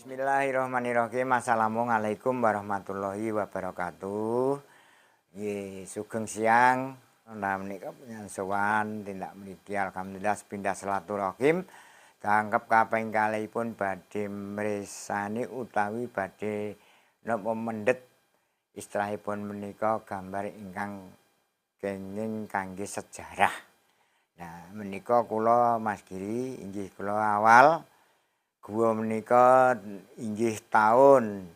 Bismillahirrahmanirrahim. Assalamualaikum warahmatullahi wabarakatuh. Nggih, sugeng siang. Nah, menika sowan tindak mriki, alhamdulillah sepindah silaturahim. Jangkep kaping kalihipun badhe mresani utawi badhe napa mendhet istilahipun menika gambar ingkang kenging kangge sejarah. Nah, menika kula Mas Giri inggih kula awal gua menika inggih tahun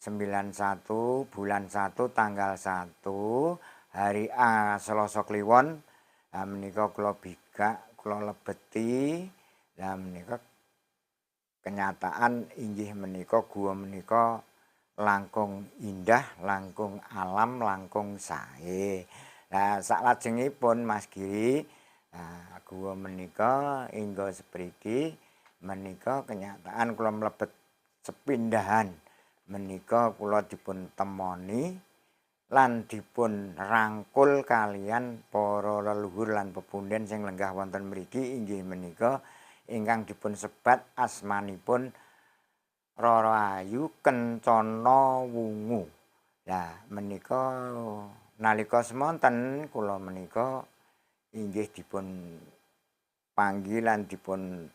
91 bulan 1 tanggal 1 hari A Selasa Kliwon. Nah, menika kula bikak, kula lebeti. Nah, menika kenyataan inggih menika gua menika langkung indah, langkung alam, langkung sae. Nah, saklajengipun Mas Giri, nah, gua menika hingga sepriki menika kenyataan kula mlebet sepindahan menika kula dipun temoni lan dipun rangkul kalian para leluhur lan pepunden sing lenggah wonten mriki, inggih menika ingkang dipun sebat asmanipun Rara Ayu Kencana Wungu. Lah, menika nalika semonten kula menika inggih dipun panggilan, dipun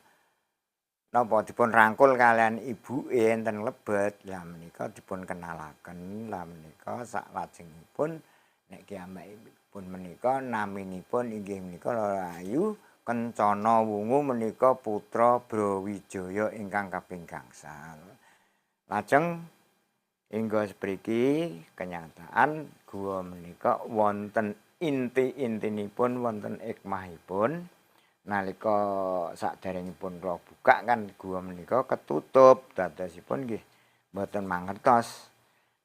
napa, dipun rangkul kalian ibuke enten lebet. Lah, menika dipun kenalaken. Lah, menika saklajengipun nek kiyambakipun menika naminipun inggih menika Rara Ayu Kencana Wungu menika putra Brawijaya ingkang kaping gangsal. Lajeng hingga sepriki kenyataan gua menika wonten inti-intinipun, wonten hikmahipun. Nalika saderengipun kula buka kan gua menika ketutup, dadosipun nggih mboten mangertos.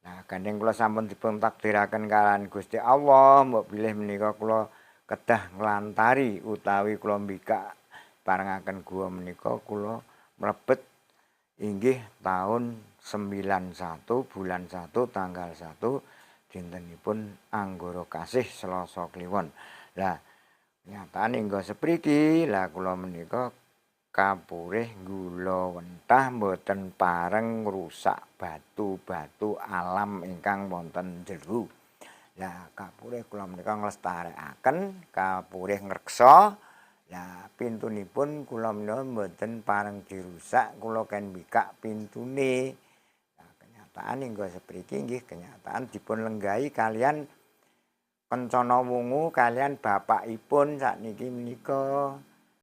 Nah, gandeng kula sampun dipun takdiraken kaliyan Gusti Allah, mbok bilih menika kula kedah nglantari utawi kula mbikak parengaken gua menika, kula mlebet inggih tahun 91 bulan 1 tanggal 1 dintenipun Anggara Kasih Selasa Kliwon. Lah, nyatane hingga sepriki lah kula menika kapurih gula wentah mboten pareng ngrusak batu-batu alam ingkang wonten jero. Lah, kapurih kula menika nglestarekaken, kapurih ngreksa. Lah, pintunipun kula menika mboten pareng dirusak, kula ken mbikak pintune. Lah, kenyataan hingga sepriki nggih kenyataan dipun lenggahi kalian Kencana Wungu kalian bapakipun sakniki menika.